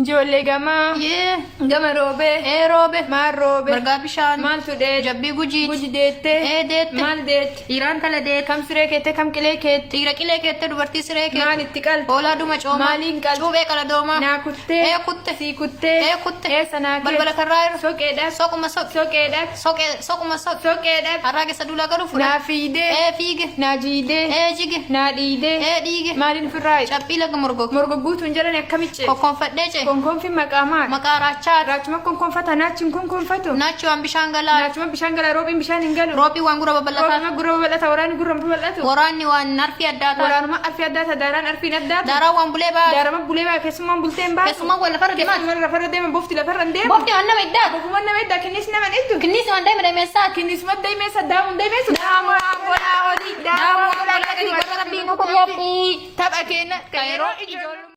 Ijoollee gamaa. Yee. Gama roobee. Ee roobe. Maal roobe? Margaa bishaan. Maaltu dheede? Jabbii gujiiti. Guji deettee. Ee deette. Maal deette? Dhiiraan tala deette. Kam siree keette? Kam qilee keette? Dhiira qilee keette dubartii siree keette. Maal itti qalte? Hoolaa duma coomaa. Maaliin qalte? Cuuphee qaladoomaa. Naa kuttee. Ee kutte. Sii kuttee. Ee kutte. Eessa naa keette? Balbala karraa irra. Soqeedhaaf. Soquma soqe. Soqeedhaaf. Soqee soquma soqe. Soqeedhaaf. Harraa keessa duulaa galuu fudhate. Naa fiidee. Ee fiige. Naa jiidee. Ee jige. Naa dhiidee. Ee dhiige. Maaliin ofirraa hidhe? Cabbii laga morgoge. Morgogguutu hin jedhani akkamitti ce'e? Kokkonfadhee ce'e. Konkonfiin maqaa maali? Maqaa raachaati. Raachuma konkonfata naachi hin konkonfatu. Naachi waan bishaan galaa. Naachuma bishaan gala roobiin bishaan hin galu. Roobii waan gurra babal'ataa. Roobima gurra babal'ata waraanni gurra hin babal'atu. Waraanni waan arfii addaa taate. Waraanuma arfii addaa ta'a daaraan arfiin addaa ta'a. Daaraan waan bulee baatu. Daarama bulee baa keessummaan bultee hin baatu. Keessummaan waan lafarra deemaati. Keessummaan lafarra deema bofti lafarra hin deemu. Bofti waan nama iddaatu. Bofuma nama iddaa kinnis nama hin iddu. Kinniisi waan daa'ima dameessaati. Kinnisuma daa'imeessa daamuun daa'imeessu. Daamu waan godhaa olii. Daamu Daamu waan waan godhaa godhaa gadi. gadi. Warra rabbiin nu kubyadhi. Tapha keenya kan yeroo ijoollummaa.